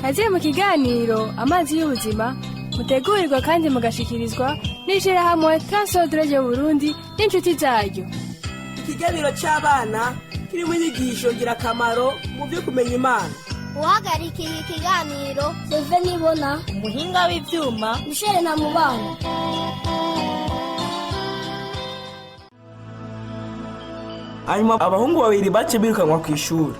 Kaze mu kiganiro Amazi y'Ubuzima, mutegurirwa kandi mugashikirizwa n'ishirahamwe Transworld Radio Burundi n'inshuti zaryo. Ikiganiro cy'abana kirimo inyigisho ngirakamaro mu byo kumenya Imana. Uhagarikiye ikiganiro, Seve Nibona. Umuhinga w'ivyuma, Michel Ntamubana. Hanyuma abahungu babiri bace birukanwa ku ishuri.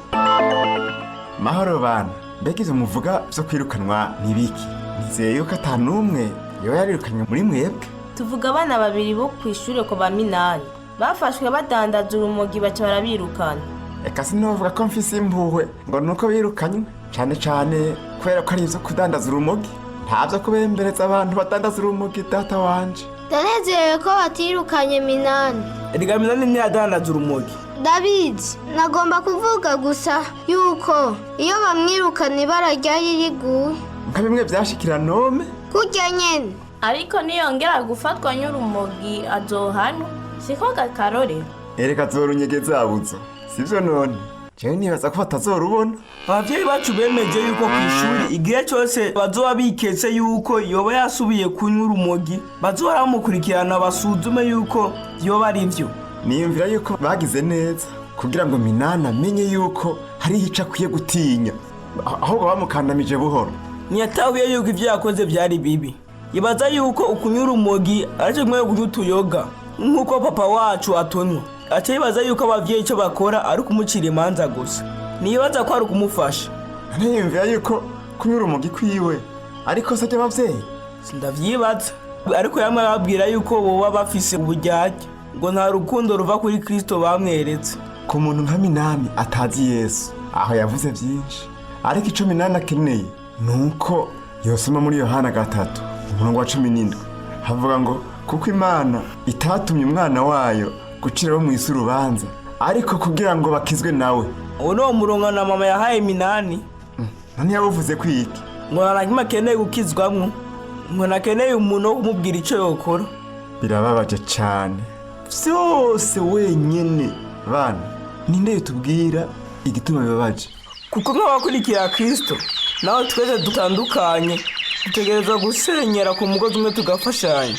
Mahoro bana. Mbega ivyo muvuga vyo kwirukanwa nibiki? Nizeye yuko ata n'umwe yoba yarirukanywe muri mwebwe. Tuvuga abana babiri bo kw'ishure kwa ba Minani bafashwe badandaza urumogi, baca barabirukana. Eka sinovuga ko mfise impuhwe ngo nuko birukanywe, cane cane kubera ko ari ivyo kudandaza urumogi. Nta vyo kubembereza abantu badandaza urumogi, data wanje. Ndanezerewe ko batirukanye Minani. Erega Minani ntiyadandaza urumogi. Ndabizi, nagomba kuvuga gusa yuko iyo bamwirukana ibara ryari riguye. Nka bimwe vyashikira Nome. Kurya nyene. Ariko niyongera gufatwa n'urumogi azohanwa, siko gakarore? Erega azorunyegeza buzo, sivyo? None jewe nibaza ko batazorubona. Abavyeyi bacu bemeje yuko ku ishuri igihe cyose bazoba biketse yuko yoba yasubiye kunywa urumogi, bazohora bamukurikirana basuzume yuko yoba ari vyo. Niyumvira yuko bagize neza kugira ngo Minani amenye yuko hariho ico akwiye gutinya, ahubwo bamukandamije buhoro. Ntiyatahuye yuko ivyo yakoze vyari bibi. Ibaza yuko ukunywa urumogi aricyo kimwe kunywa utuyoga nk'uko papa wacu atunywa. Aca yibaza yuko abavyeyi ico bakora ari ukumucira imanza gusa, ntiyibaza ko ari ukumufasha. None yiyumvira yuko kunywa urumogi kwiwe ariko se ry'abavyeyi? Sindavyibaza, ariko yamwe ababwira yuko boba bafise uburyarya, ngo nta rukundo ruva kuri Kristo bamweretse. Ku muntu nka Minani atazi Yesu, aho yavuze byinshi, ariko ico Minani akeneye ni uko yosoma muri Yohana 3:17. Havuga ngo: "Kuko Imana itatumye umwana wayo guciraho mu isi urubanza, ariko kugira ngo bakizwe nawe." Uwo ni wo murongo na mama yahaye Minani. None yabuvuze kwiki? Ngo nta na kimwe akeneye gukizwamwo, ngo ntakeneye umuntu wo kumubwira ico yokora. Birababaje cane, vyose wenyene. Bana, ninde yotubwira igituma bibabaje? Kuko nk'abakurikira Kristo, nawe twese dutandukanye, dutegerezwa gusenyera ku mugozi umwe tugafashanya.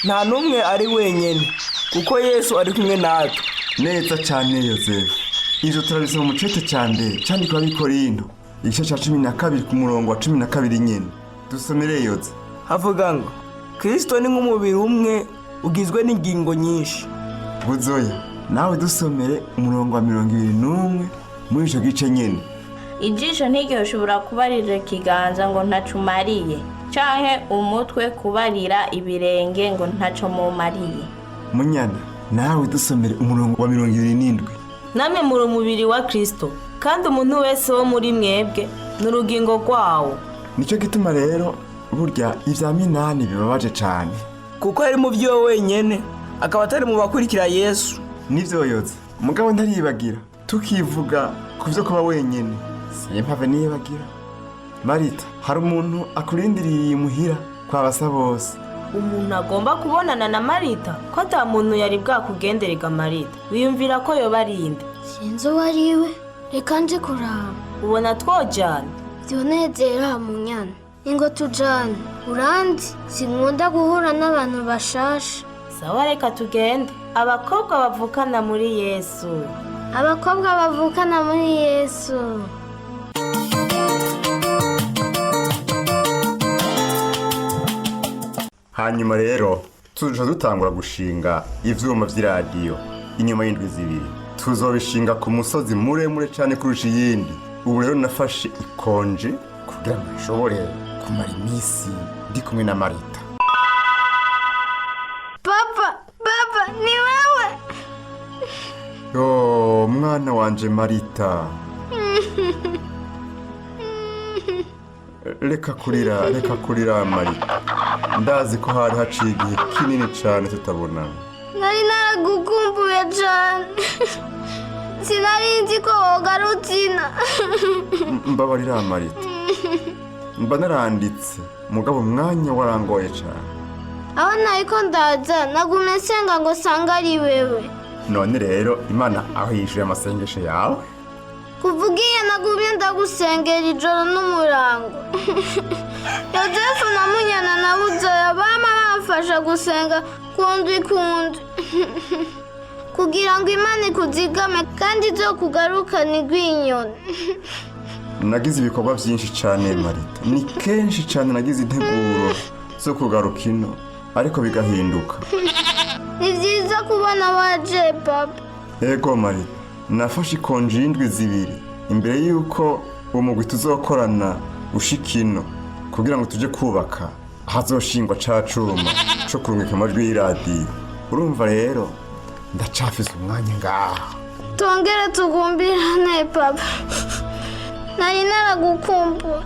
Nta n'umwe ari wenyene, kuko Yesu ari kumwe natwe. Neza cane, Yozefu. Ivyo turabisoma mu cete ca mbere candikwa ab'Ikorinto, igice ca 12 ku murongo wa 12 nyene. Dusomere, Yoze. Havuga ngo: "Kristo ni nk'umubiri umwe ugizwe n'ingingo nyinshi." Buzoya, nawe dusomere umurongo wa 21 muri ico gice nyene. Ijisho ntiryoshobora kubarira ikiganza ngo ntaco umariye, canke umutwe kubarira ibirenge ngo ntaco mumariye. Munyana, nawe dusomere umurongo wa 27. Namwe muri umubiri wa Kristo, kandi umuntu wese wo muri mwebwe ni urugingo rwawo. Nico gituma rero burya ivya Minani bibabaje cane. Kuko ari mu vyiwe wenyene, akaba atari mu bakurikira Yesu. Nivyo, Yoze. Mugabo ntaribagira, tukivuga ku vyo kuba wenyene, simpave nibagira. Marita, hari umuntu akurindiriye imuhira kwa Basa bose. Umuntu agomba kubonana na Marita? Ko ata muntu yari bwakugenderega, Marita, wiyumvira ko yoba arinde? Sinzi uwo ari we, reka nje kuraba. Ubona twojana? Vyonezera, Munyana, ingo tujane. Uranzi, sinkunda guhura n'abantu bashasha. Sawa, reka tugende. Abakobwa bavukana muri Yesu. Abakobwa bavukana muri Yesu. Hanyuma rero tuzoca dutangura gushinga ivyuma vy'iradiyo inyuma y'indwi 2. Tuzobishinga ku musozi muremure cane kurusha iyindi. Ubu rero nafashe ikonje kugira ngo nshobore kumara iminsi ndi kumwe na Marita. Papa, papa, ni wewe? Yo mwana wanje Marita, reka kurira, reka kurira, Marita. Ndazi ko hari haciye igihe kinini cane tutabonana. Nari naragukumbuye cane, sinari nzi ko wogarutsina. Mbabarira, Marita, mba naranditse, mugabo umwanya warangoye cane. Aho nariko ndaza nagumye nsenga ngo sange ari wewe. None rero Imana aho yishuye amasengesho yawe. Kuva ugiye. Nagumye ndagusengera ijoro n'umurango. Yozefu na Munyana na Buzoya bama bamfasha gusenga kundwi kundwi kugira ngo Imana ikuzigame kandi izokugarukane igwinyoni. Nagize ibikorwa byinshi cyane, Marita. Ni kenshi cyane nagize integuro zo kugaruka ino, ariko bigahinduka. Ni byiza kubona waje, papa. Ego Marita, nafashe ikonji y'indwi 2 imbere y'uko uwo mugwi tuzokorana ushika ino, kugira ngo tuje kubaka ahazoshingwa ca cuma co kurungika amajwi y'iradiyo. Urumva rero ndacafise umwanya ngaha. Tongere tugumbirane, papa, nari naragukumbura.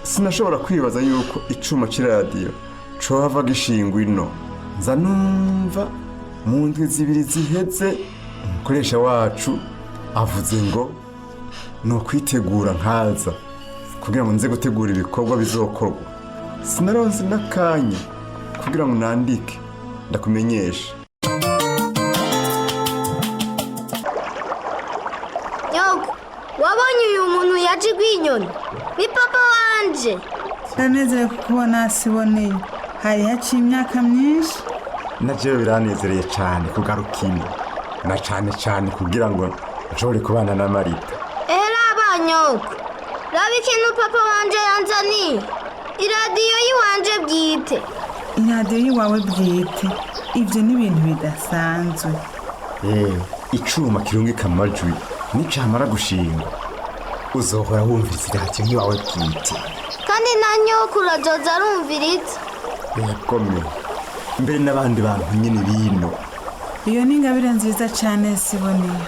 Sinashobora kwibaza yuko icuma c'iradiyo cohava gishingwa ino. Nza numva mu ndwi 2 ziheze umukoresha wacu avuze ngo ni ukwitegura nkaza kugira ngo nze gutegura ibikorwa bizokorwa. Sinaronse n'akanya kugira ngo nandike ndakumenyesha. Nyoko, wabonye uyu muntu yaje igwinyoni? Ni papa wanje. Ndanezerewe kukubona, Siboneye. Hari haciye imyaka myinshi. Na jewe biranezereye cyane kugaruka ino, na cyane cyane kugira ngo nshobore kubana na Marita. Ehera abanyoko, raba ikintu papa wanje yanzaniye, iradiyo y'iwanje bwite. Iradiyo y'iwawe bwite? Ibyo ni ibintu bidasanzwe. Icuma kirungika amajwi nicamara gushingwa, uzohora wumviriza iradiyo y'iwawe bwite. Kandi na nyokuru azoza arumviriza. Yagomwe mbere n'abandi bantu nyine bino. Iyo ni ingabire nziza cyane, Siboneye.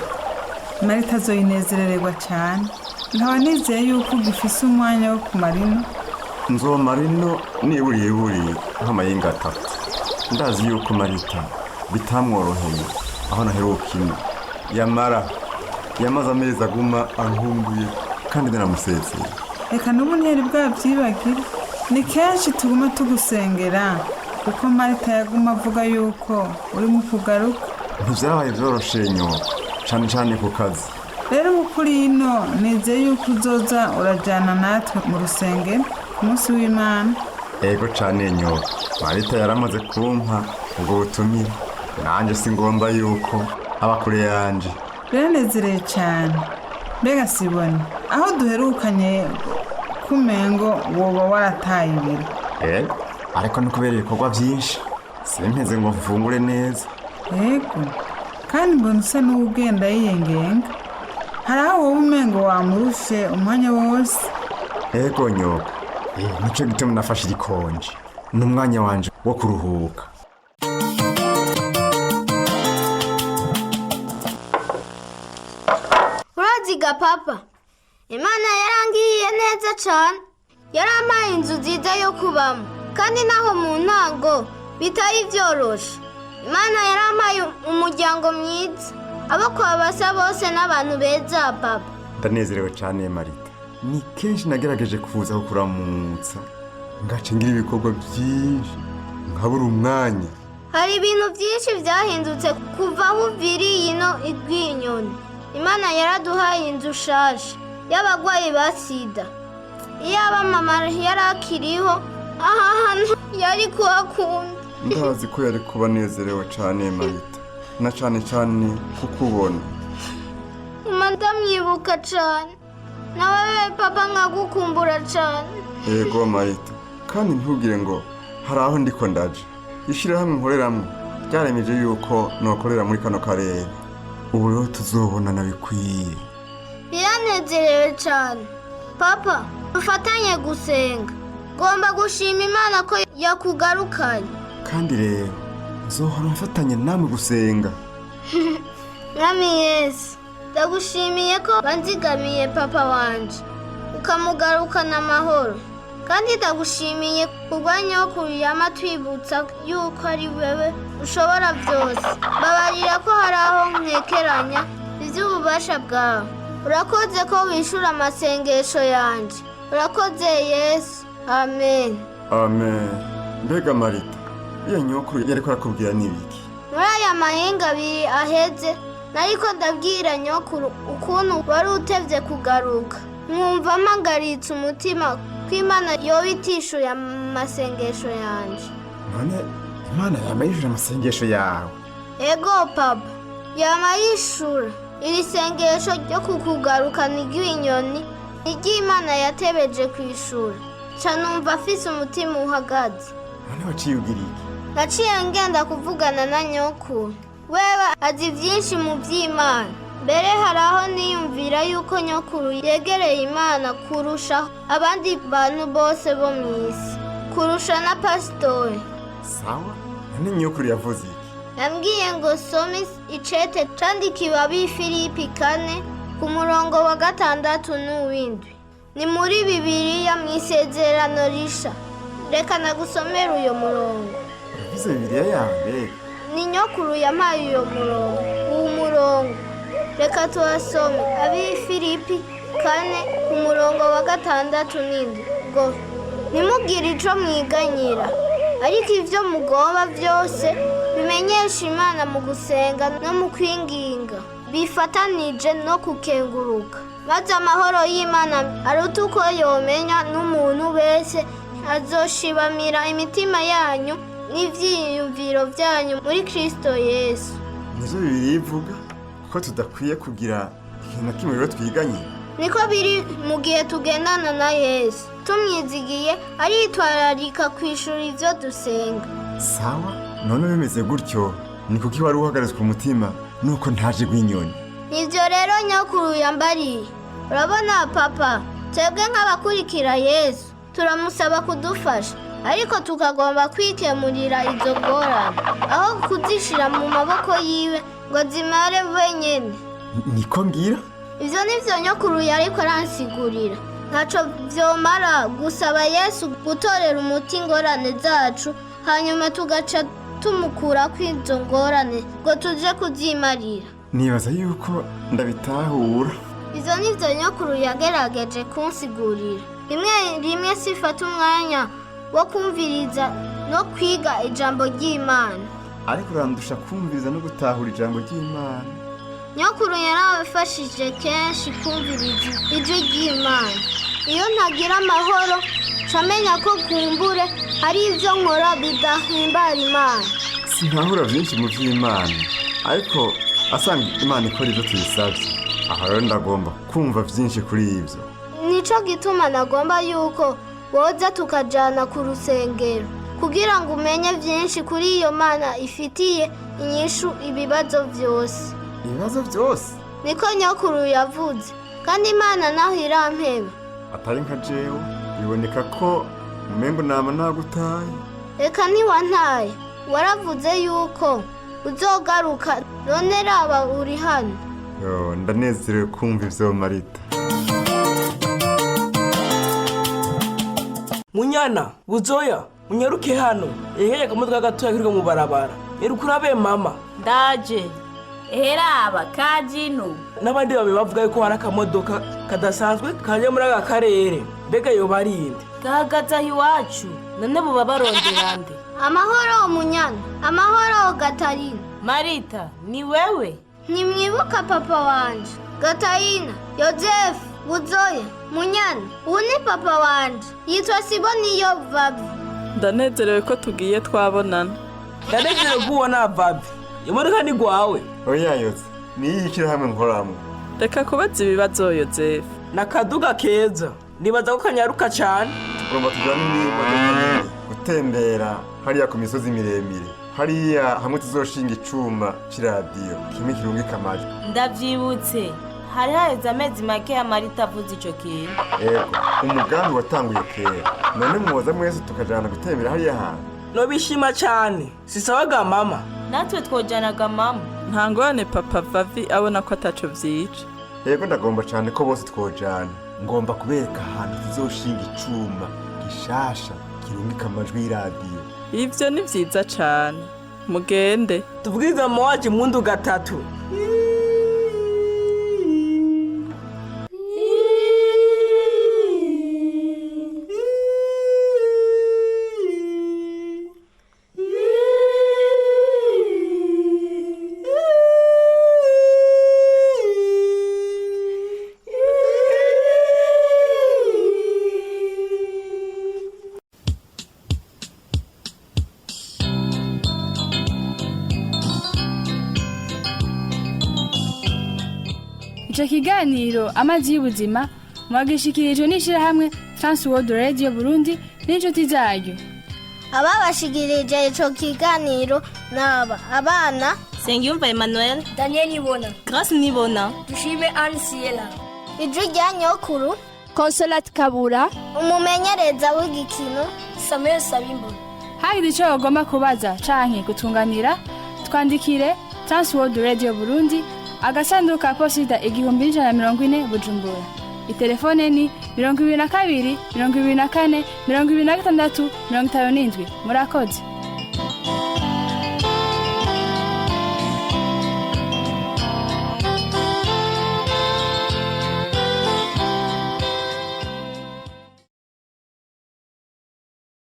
Marita azoyinezerererwa cyane. Nkaba nizeye yuko ugifise umwanya wo kumara ino. Nzomara ino niburiyeburiye nk'amayinga 3. Ndazi yuko Marita bitamworoheye aho naheruka ino. Yamara yamaze amezi aguma ankumbuye, kandi naramusezeye. Reka n'ubu ntiyari bwabyibagira. Ni kenshi tuguma tugusengera, kuko Marita yaguma avuga yuko urimo kugaruka. Ntivyabaye vyoroshe nyoko, cane cane ku kazi. Rero ubu kuri ino nizeye yuko uzoza urajyana natwe mu rusengero ku munsi w'Imana. Ego cane nyoko, Marita yaramaze kumpa ubwo butumire, nanje singomba yuko aba kure yanje. Biranezereye cyane. Mbega Sibone, aho duherukanye kumengo woba warataye ibiro. Ego, ariko no kubera ibikorwa byinshi simpeze ngo mfungure neza. Yego, kandi mbona usa n'uwugenda yiyengenga. Hari aho wowe umengo wamurushe umwanya wose. Ego nyoko, nico gituma nafashe irikonje, ni umwanya wanje wo kuruhuka. Uraziga papa, Imana yarangiriye neza cyane. Yarampaye inzu nziza yo kubamo, kandi naho mu ntango bitari byoroshe, Imana yarampaye umuryango mwiza, abo kwa basa bose n'abantu beza, papa. Ndanezerewe cyane, Marita. Ni kenshi nagerageje kuza kukuramutsa, ngaca ngira ibikorwa byinshi nkabura umwanya. Hari ibintu byinshi byahindutse kuva aho uviriye ino igwinyoni. Imana yaraduhaye inzu shasha y'abagwayi ba sida. Iyaba mama yari akiriho, aha hantu yari kuhakunda. Ndazi ko yari kuba anezerewe cyane, Marita, na cyane cyane kukubona. Mama ndamwibuka cyane, nawe papa nkagukumbura cyane. Yego Marita, kandi ntugire ngo hari aho ndiko ndaje. Ishyirahamwe nkoreramwo ryaremeje yuko nokorera muri kano karere. Ubu rero tuzobonana bikwiye. Biranezerewe cyane papa, dufatanye gusenga. Ngomba gushima Imana ko yakugarukanye. Kandi rero nzohora mfatanya namwe gusenga. Mwami Yesu, ndagushimiye ko wanzigamiye papa wanje ukamugarukana amahoro, kandi ndagushimiye kubwa nyokuru yama twibutsa yuko ari wewe ushobora byose. Mbabarira ko hari aho nkekeranya iby'ububasha bwawe. Urakoze ko wishura amasengesho yanje. Urakoze Yesu, amen. Amen. Mbega Marita, iyo nyokuru yariko arakubwira n'ibiki? Muri aya mahinga abiri aheze, Nariko ndabwira nyokuru ukuntu wari utevye kugaruka. Nkumva mpagaritse umutima ko Imana yoba itishuye amasengesho yanje. None Imana yama yishura amasengesho yawe? Ego papa, yama yishura. Iri sengesho ryo kukugarukana iry'inyoni iry'Imana yatebeje kwishura. Ca numva afise umutima uhagaze. None waciye ugira iki? Naciye ngenda kuvugana na nyokuru. Wewe azi byinshi mu by'Imana. Mbere hari aho niyumvira yuko nyokuru yegereye Imana kurusha abandi bantu bose bo mu isi, kurusha na pasitori. Sawa, none nyokuru yavuze iki? Yambwiye ngo some icete candikiwe ab'i Filipi 4 ku murongo wa 6 n'uw'indwi. Ni muri Bibiliya mu Isezerano Risha. Reka nagusomere uyo murongo. Uravuze Bibiliya yawe mbega? Ni nyokuru yampaye uyo murongo. Uwo murongo reka tuhasome. Ab'i Filipi 4 ku murongo wa 6 n'indwi ngo ntimugire ico mwiganyira, ariko ivyo mugomba byose bimenyesha Imana mu gusenga no mu kwinginga, bifatanije no kukenguruka. Maze amahoro y'Imana aruta uko yomenya n'umuntu wese, azoshibamira imitima yanyu n'ivyiyumviro byanyu muri Kristo Yesu. Nivyo Bibiliya ivuga ko tudakwiye kugira ikintu na kimwe rero twiganyira. Niko biri mu gihe tugendana na Yesu, tumwizigiye aritwararika kwishura ivyo dusenga. Sawa, none bimeze gutyo ni kuki wari uhagaritswe umutima nuko ntaje rw'inyoni? Nivyo rero nyokuru yambariye. Urabona papa, twebwe nk'abakurikira Yesu turamusaba kudufasha, ariko tukagomba kwikemurira izo ngorane aho kuzishira mu maboko yiwe ngo zimare wenyene. Niko ngira? Ivyo nivyo nyokuru yariko aransigurira. Ntaco vyomara gusaba Yesu gutorera umuti ingorane zacu, hanyuma tugaca tumukurako izo ngorane ngo tuje kuzimarira. Nibaza yuko ndabitahura. Ivyo nivyo nyokuru yagerageje kunsigurira. Rimwe rimwe sifata umwanya wo kumviriza no kwiga ijambo ry'Imana. Ariko urandusha kumviriza no gutahura ijambo ry'Imana. Nyokuru yarabafashije kenshi kumviriza ijwi ry'Imana. Iyo ntagira amahoro, camenya ko kumbure hari ivyo nkora bidahimbara Imana. Sintahura byinshi mu vy'Imana, ariko asanga Imana ikora ivyo tuyisavye. Aha rero ndagomba kumva vyinshi kuri ivyo. Nico gituma nagomba yuko woza tukajana ku rusengero kugira ngo umenye vyinshi kuri iyo Mana ifitiye inyishu ibibazo vyose. Ibibazo vyose? Niko nyokuru yavuze, kandi Imana naho irampeba. Atari nka jewe, biboneka ko umengo nama nagutaye. Reka ntiwantaye, waravuze yuko uzogaruka, none raba uri hano. Yo, ndanezerewe kumva ivyo Marita. Munyana, Buzoya, munyaruke hano. Eheya akamodoka gatoya kiriko mu barabara. Nyaruka urabe mama. Ndaje. Eheraba kajino. N'abandi babe bavuga yuko hari akamodoka kadasanzwe kaje muri aka karere. Mbega yoba ari inde? Gahagaze aho iwacu, none buba barondera nde? Amahoro Munyana, amahoro Gatarina. Marita, ni wewe? Ntimwibuka papa wanje. Gatarina, Yozefu, Buzoya, Munyana, ubu ni papa wanje. Yitwa Siboniyo Vavi. Ndanezerewe ko tugiye twabonana. Ndanezerewe kubona Vavi. Imodoka ni gwawe. Oya Yoze, ni iyi shyirahamwe nkoramo. Reka kubaza ibibazo Yozefu. Nakaduga keza. Nibaza ko kanyaruka cane. Tugomba tujyane n'imodoka nini gutembera hariya ku misozi miremire, hariya hamwe tuzoshinga icuma c'iradiyo kimwe kirungika amajwi. Ndavyibutse, hari haheze amezi make ya Marita avuze ico kintu. Ego, umugambi watanguye kera. None mwoza mwese tukajana gutembera hariya hantu. Nobishima cane. Sisabaga mama. Natwe twojanaga mama. Nta ngorane papa Vavi abona ko ataco vyica. Ego, ndagomba cane ko bose twojana. Ngomba kubereka ahantu tuzoshinga icuma gishasha kirungika amajwi y'iradiyo. Ivyo ni vyiza cane. Mugende. Tubwirize mama wacu impundu gatatu. Ico kiganiro Amazi y'Ubuzima mwagishikirijwe n'ishirahamwe Transworld Radio Burundi n'inshuti zaryo. Ababashikirije ico kiganiro naba abana Sengiyumva Emmanuel, Daniel Nibona, Grace Nibona, Dushime Anne Siela, Ijwi rya Nyokuru, Consolate Kabura, umumenyereza w'igikino Samuel Sabimbo. Hagize ico wagomba kubaza canke kutunganira, twandikire Transworld Radio Burundi, agasanduku ka posita 1140, Bujumbura. Itelefone ni 22 24 26 57. Murakoze.